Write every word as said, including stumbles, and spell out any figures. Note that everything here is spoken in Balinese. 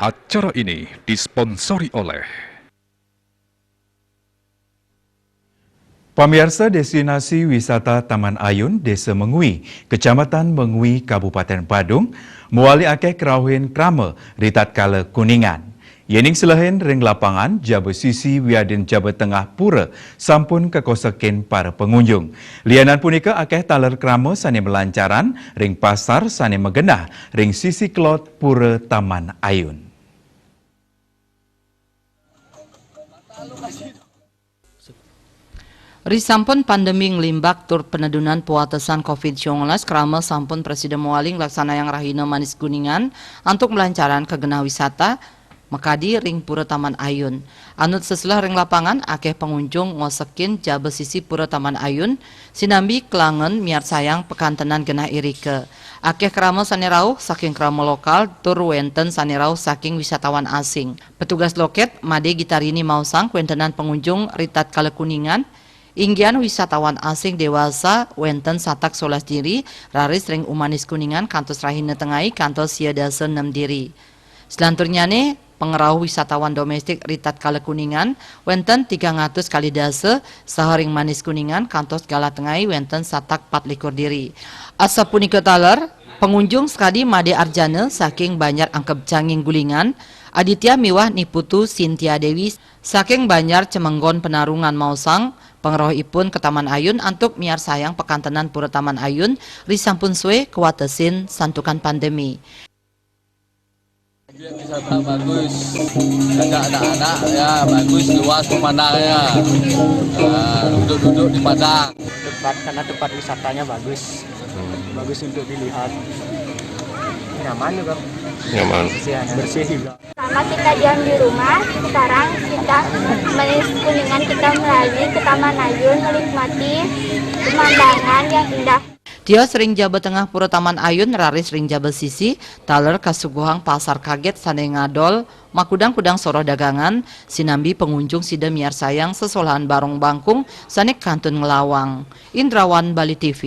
Acara ini disponsori oleh Pamiarsa, destinasi wisata Taman Ayun, Desa Mengwi, Kecamatan Mengwi, Kabupaten Badung, mawali akeh kerauhin krama ritatkala Kuningan. Yening selehin ring lapangan, jaba sisi wiadin jaba tengah pura sampun kakosekin para pangunjung. Lianan punika, akeh taler krama sane malancaran ring pasar sane magenah ring sisi kelod pura Taman Ayun. Risampun pandemi nglimbak tur panedunan pawatesan covid sembilan belas, krama sampun prasida mawali nglaksanayang Rahina Manis Kuningan antuk malancaran kagenah wisata makadi ring Pura Taman Ayun. Anut seselah ring lapangan, akeh pangunjung ngosekin jaba sisi Pura Taman Ayun, sinambi kalangen miarsayang pakantenan genah irika. Akeh krama sane rauh saking krama lokal tur wenten sane rauh saking wisatawan asing. Petugas loket Made Gitarini maosang kawentenan pangunjung ritatkala Kuningan, inggihan wisatawan asing dewasa wenten satak solas diri, raris ring Umanis Kuningan kantos Rahina Tengai kantos sia dasa nem diri. Selanturnyane, pangrauh wisatawan domestik ritatkala Kuningan wenten tigang atus kalih dasa, saha ring Manis Kuningan kantos Galah Tengai wenten satak patlikur diri. Asapunika taler, pangunjung sakadi Made Arjana saking Banjar Angkeb Canging Gulingan, Aditya miwah Ni Putu Sintia Dewi saking Banjar Cemenggon Penarungan maosang, pangrauhipun ka Taman Ayun antuk miarsayang pakantenan Pura Taman Ayun risampun suwe kawatesin santukan pandemi. Objek wisata bagus, ada anak-anak ya, bagus, luas pemandangannya. Nah, duduk-duduk di padang. Tempat, karena tempat wisatanya bagus, bagus untuk dilihat. Nyaman juga. Nyaman. Bersih, bersih juga. Selama kita diam di rumah, sekarang kita Manis Kuningan, kita melali ke Taman Ayun, menikmati pemandangan yang indah. Tios ring jaba tengah Pura Taman Ayun raris ring jaba sisi, taler kasuguhang pasar kaget sane ngadol makudang-kudang soroh dagangan, sinambi pangunjung sida miarsayang sesolahan barong bangkung sane kantun nglawang. Indrawan, Bali T V.